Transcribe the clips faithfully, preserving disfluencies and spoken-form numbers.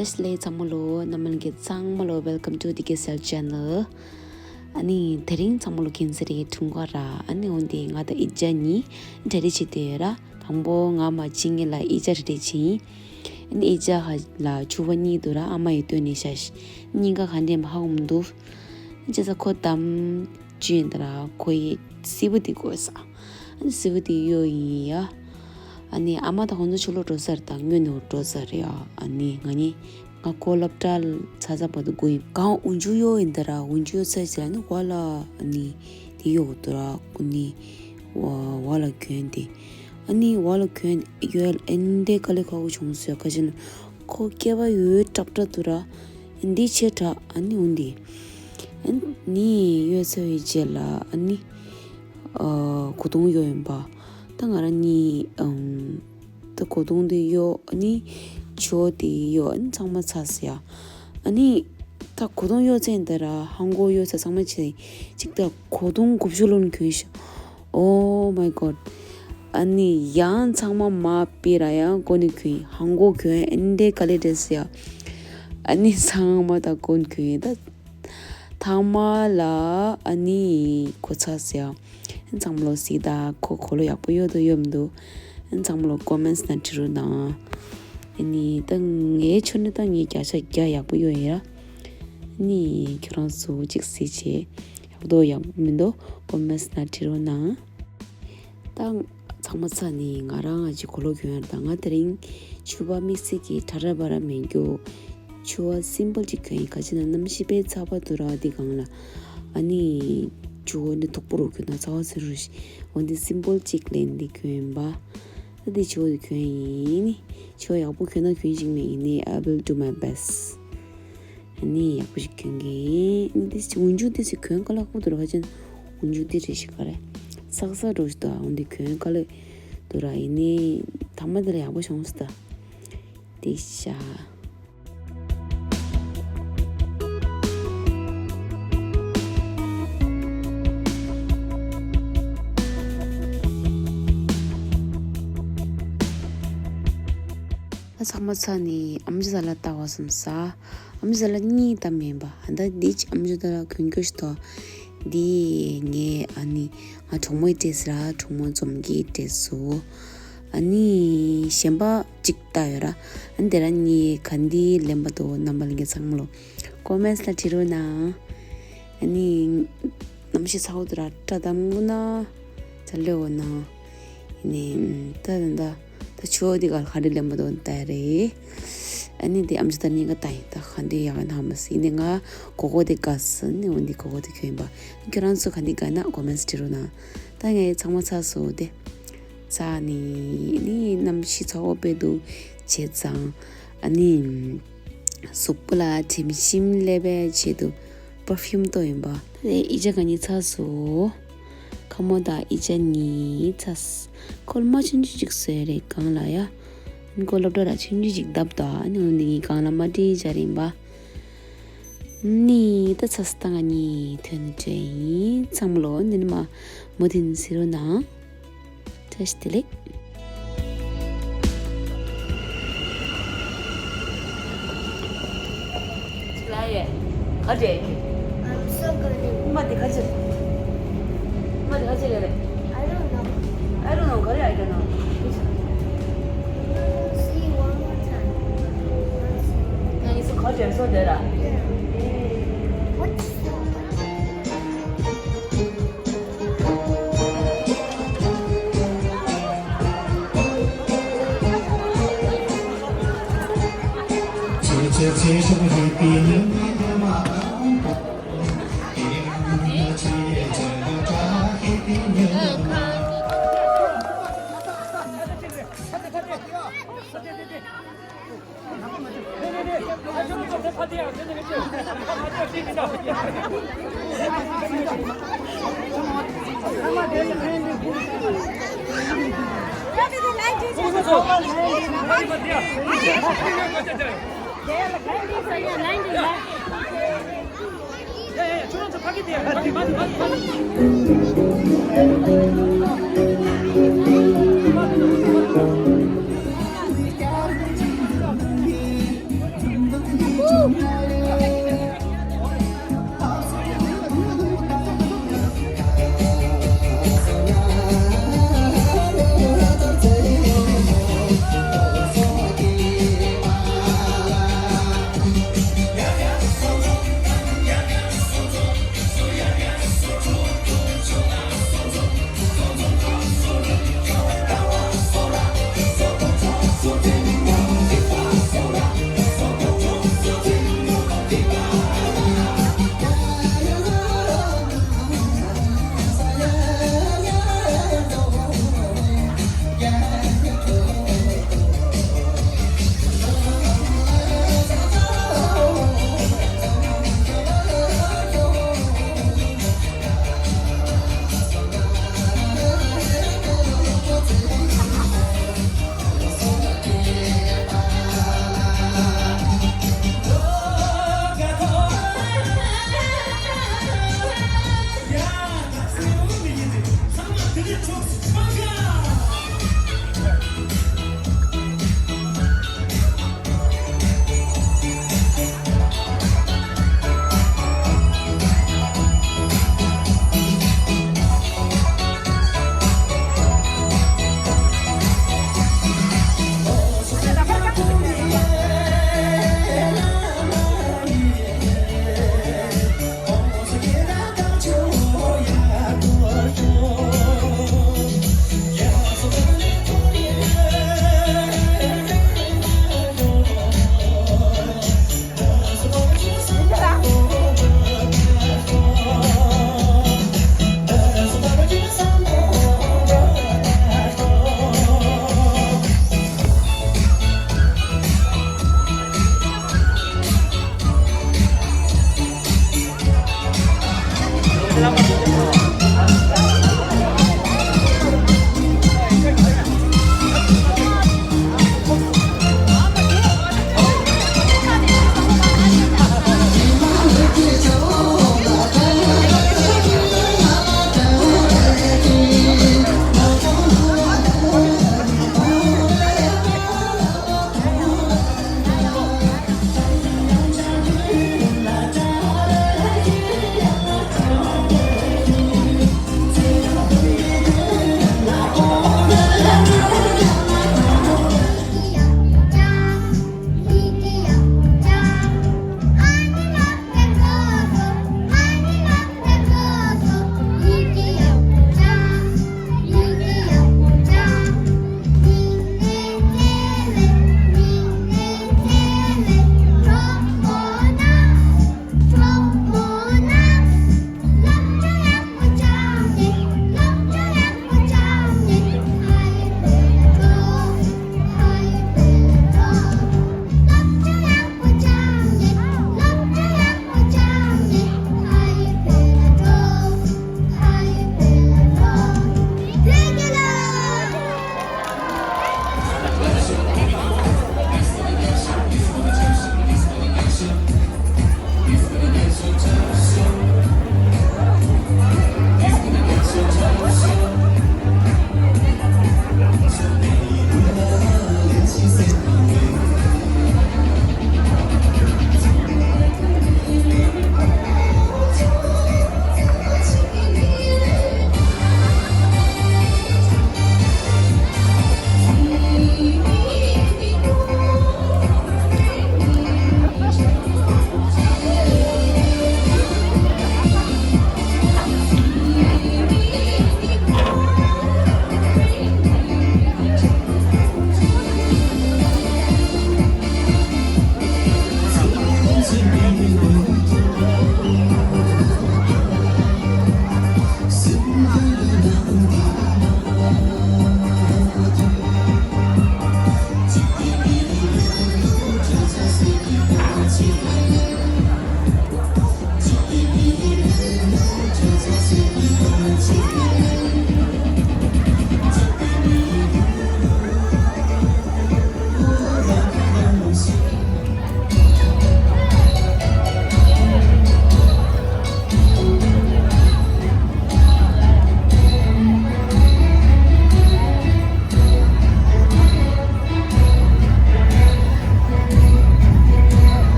བཀྲ་ཤིས་བདེ་ལེགས་ཚང་མ་ལོ། རྣམ་པ་ལྷན་རྒྱས་ཚང་མ་ལོ། Welcome to the K S L channel. ཨ་ནི་དེ་རིང་ཚང་མ་ལོ་ཁྱེད་ཚོ་རེ་འཁྲུངས་སྐར་ར། ཨ་ནི་འོན་ཏེ་ང་དང་ཨི་ཅག་གཉིས་གྲ་སྒྲིག་བྱེད་དེ་ཡོད་ར། དང་པོ་ང་མ་ཕྱི་ཉིན་ལ་ཨི་ཅག་གྲ་སྒྲིག་བྱེད་ཡིན། ཨ་ནི་ཨི་ཅག་ཧ་ལ་ཕྱུ་པ་གཉིས་འདུག་ར། ཨ་མ་ཡིས་སྟོན་ནས་ཤ་ཤ་གཉིས་ཀ་ག་འདྲས་མ་ཧ་གོ་མི་འདུག་བྱས་ཙང་ཁོ་དམ་ཅུ་ཡིན་ད་ར། ཁོ་ཡི་སིལ་བུ་དེ་དགོས་ས། ཨ་ནི་སིལ་བུ་དེ་གཡོ་ཡིན་ཡ། ཨ་ནི་ཨ་མ་དང་ཁོང་ཚོ་ཕྱི་ལོགས་འགྲོ་ས་རེད། ད་སྔོན་ནས་འགྲོ་ས་རེད་ཡ། ཨ་ནི་ང་གཉིས་ང་ཁོ་སློབ་གྲྭ་ཚར་ཚར་བར་དུ་སྒུག་ཡིན། གང་འོག་འཇུག་གཡོ་ཡིན་ད་ར། འོག་འཇུག་གཡོ་ཚར་ཟེར། ཨ་ནི་འོག་ལ་ཨ་ནི་དེ་གཡོ་དགོས་འདུག་ར། ཨ་ནི་འོག་ལ་གྱོན་དེ། ཨ་ནི་འོག་ལ་གྱོན་གཡོ་ཨེ་འདྲས་དཀའ་ལས་ཁག་པོ་བྱུང་སོང་ཡ། ག་ཅི་ན་ཁོ་སྐེད་པ་ཡོད་ཀྲབ་ཀྲབ་འདུག་ར། འདི་ཆེ་དྲགས། ཨ་ནི་འོ་འདི། ཨ་ནི་གཡོ་ཚར་བའི་རྗེས་ལ་ཨ་ནི་ཨ་གོས་ཐུང་གཡོ་ཡིན་པ། ད་ང་རང་གཉིས་ཨམ་ད་གོས་ཐུང་དེ་གཡོ། ཨ་ནི་ཕྱུ་པ་དེ་གཡོ། ཨ་ནི་ཚང་མ་ཚར་སོང་ཡ། ཨ་ནི་ད་གོས་ཐུང་གཡོ་ཚར་ཡིན་ད་ར། ཧང་གོ་གཡོ་ཚར། ཚང་མ་བྱས་ཅིག་ད་གོས་ཐུང་དགུ་བཅུ་ལོན་གྱོན་ཤག Oh my god. ཨ་ནི་ཡང་ཚང་མ་མ་པི་ར་ཡང་གོན་ནས་གྱོན། ཧང་གོ་གྱོན་ཨེ་འདྲས་དཀའ་ལས་འདྲས་ཡ། ཨ་ནི་ཚང་མ་ད་གོན་གྱོན་ད། ཐང་མ་ལ་ཨ་ནི་གོས་ཚར་ཡ། ཚང་མ་ལོ་གཟིགས་དང་། ཁོ་གོས་ལོ་ཡག་པོ་གཡོ་འདུག་གཡོ་མི་འདུག་ཚང་མ་ལོ་ཀོ་མེན་སི་ནང་བྲིས་རོགས་གནང་། ཨ་ནི་ད་ངའི་ཆོ་ནས་ད་ངས་བརྒྱ་ཆ་བརྒྱ་ཡག་པོ་གཡོ་ཡིན་ར། ཨ་ནི་ཁྱོད་རང་ཚོ་གཅིག་གཟིགས་བྱས། ཡག་པོ་འདུག་ཡག་པོ་མི་འདུག་ཀོ་མེན་སི་ནང་བྲིས་རོགས་གནང་། ད་ཚང་མ་ཚར་ནས་ང་རང་ང་ཅིག་གོས་ལོག་གྱོན་ཡ་རེད། ད་ང་དེ་རིང་ཕྱུ་པ་དམིགས་བསལ་གྱི་ཁྲ་ར་བ་ར་མེད་རྒྱུ། ཕྱུ་པ་སིམ་པལ་ཅིག་གྱོན་ཡིན། ག་ཅི་ན་གནམ་གཤིས་དཔེ་ཚ་བ་འདུག་ར་འདི་སྒང་ལ། ཨ་ནི་ཕྱུ་པ་འདི་དུག་པོ་རུ་གྱོན་ན་ཚ་བ་ཚ་རུ་ཞིག་འོ་འདི་སིམ་པལ་ཅིག་ལེན་འདི་གྱོན་པ། ད་འདི་ཕྱུ་པ་འདི་གྱོན་ཡིན། ནི་ཕྱུ་པ་ཡག་པོ་གྱོན་ན་གྱོན་ཞིག་མེད་ཡིན་ནི། I will do my best. ཨ་ནི་ཡག་པོ་ཞིག་གྱོན་གྱི་ཡིན། ཨ་ནི་དེ་འོག་འཇུག་དེ་ཚོ་གྱོན་དཀའ་ལས་ཁག་པོ་འདུག་ར། ཁ་ཅན་འོག་འཇུག་དེ་རེ་ཞིག་ག་རེ་སག་སག་འགྲོ་ཞིག་འདུག་འོ་འདི་གྱོན་དཀའ་ལས་འདུག་ར། ཡིན་ནི་ཐ་མ་དེ་ལ་ཡག་པོ་བྱུང་སོང་ད། དེ་ཤ། ད་ཚང་མ་ཚར་ནས་ཨམ་ཅོག་དེ་ལ་ལྟ་བ་སོང་ས། ཨམ་ཅོག་དེ་ལ་གཉིས་ལྟ་མེད་པ། ཨ་ད་འདི་ཅི་ཨམ་ཅོག་དེ་ལ་གྱོན་གྱོན་ཞིག་འདུག་འདི་ངས་ཨ་ནི་ང་གྲོགས་མོའི་འདྲེས་ར། གྲོགས་མོ་འཛོམས་ཀྱི་འདྲེས་སུ། ཨ་ནི་གཞན་པ་གཅིག་ལྟ་ཡོད་ར། ཨ་ནི་དེ་ར་གཉིས་ག་འདི་ལེན་པ་འདུག་རྣམ་པ་ལྷན་རྒྱས་ཚང་མ་ལོ་ཀོ་མེན་སི་ལ་བྲིས་རོགས་གནང་། ཨ་ནི་གནམ་གཤིས་ཚ་བོ་འདུག་ར། སྐྲ་དམ་གུ་ན་ཚ་ལེ་འོ་ན། ཨ་ནི་ད་ད་ད། ད་ཕྱུ་པ་འདི་ག་ལ་ག་འདྲས་ལེན་པ་འདུག་ལྟ་ཡ་རེད། ཨ་ནི་དེ་ཨམ་ཅོག་དེ་གཉིས་ཀ་ལྟ་ཡིན། ད་ག་འདྲས་ཡག་ག་ན་མ་སྲིད། ཨ་ནི་ང་གོས་གོས་དེ་དགའ་སོང་། ཨ་ནི་འོ་འདི་གོས་གོས་དེ་གྱོན་པ། ཁྱོད་རང་ཚོ་ག་འདྲས་དགའ་ན་ཀོ་མེན་སི་བྲིས་རོགས་གནང་། ད་ངས་ཚང་མ་ཚར་སོང་སྟེ། ཚར་ནས་ཨ་ནི་གནམ་གཤིས་ཚ་བོ་དཔེ་འདུག་བྱས་ཙང་། ཨ་ནི་གཟུགས་པོ་ལ་དྲིམ་ཞིམ་སླེབས་པའི་ཆེད་དུ་པར་ཕིའུམ་བཏོན་ཡིན་པ། དེ་ཨི་ཅག་གཉིས་ཚར་སོང་། ཁ་མོ་དང་ཨི་ཅག་གཉིས་ཚར་སོང་། ཁོ་ལ་མ་ཆུང་ཆུང་ཅིག་བཟོས་རེད་སྒང་ལ་ཡ། ཁོ་སློབ་གྲྭ་ལ་ཆུང་ཆུང་ཅིག་བརྡབས་ད། ཨ་ནི་འོ་འདི་གཉིས་སྒང་ལ་མ་བྲིས་བྱ་རིན་པ། ནི་ད་ཚར་སོང་། ད་ང་གཉིས་ཐོན་འདྲ་ཡིན། ཚང་མ་ལོ་འདི་ནི་མ་མུ་མཐུད་གཟིགས་རོགས་གནང་། བཀྲ་ཤིས་བདེ་ལེགས། ལ་ཡེ། ག་རེ་རེད། I'm so good. མ་འདི་ག་ཅི། མ་འདི་ག་ཅི་རེད། I don't know. I don't know. ག་རེ། I don't know. See you one more time. ང་གཉིས་སུ་ག་རེ་རེད། སོ་དེ་ར། Yeah. What's so ཨེ་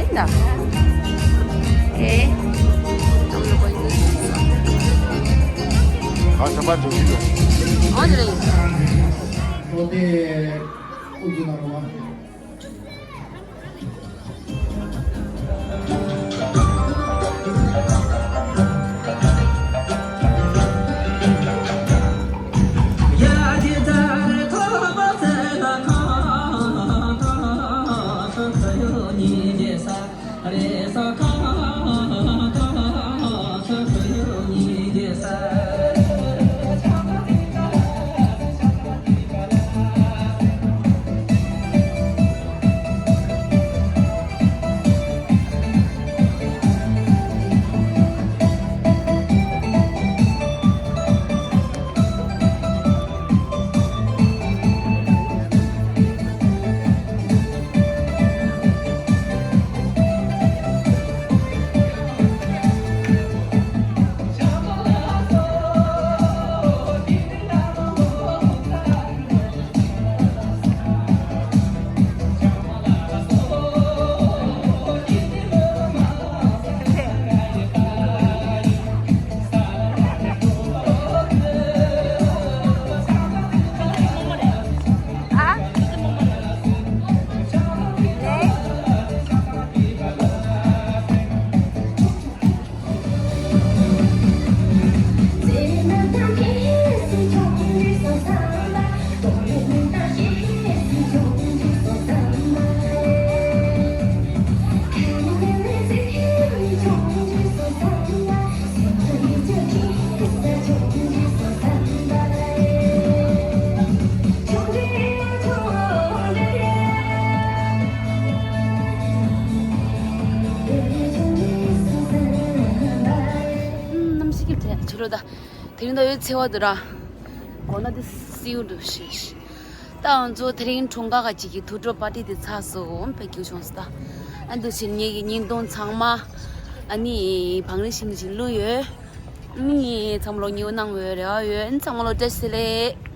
ན། ཨེ། ཨ་ཚང་མ་དུ་ཞིག་ཡོད། ཨོ་ནི་རེད། ཨོ་དེ་ཨུ་ཚུགས་གནང་རོགས། ཆུ་ལོ་ད། དེ་རིང་ད་ཡོད་ཚེ་བ་དུ་ར། གོ་ན་དེ་སིའུ་འགྲོ་ཤེས། ད་ང་ཚོ་དེ་རིང་འཁྲུངས་སྐར་ག་ཅིག་གི་ཐུགས་སྤྲོ་པར་ཊི་དེ་ཚར་སོང་བས་རྒྱུགས་བྱུང་སོང་ད། ཨ་འདུག་བྱས་ངེད་ཀྱི་བརྙན་ཐུང་ཚང་མ། ཨ་ནི་བང་རིམ་བཞིན་བཞིན་བླུགས་ཡོད། ཨ་ནི་ཚང་མ་ལོ་ཉེ་བོ་གནང་བའི་རེ་བ་ཡོད། ཨ་ནི་ཚང་མ་ལོ་བཀྲ་ཤིས་བདེ་ལེགས།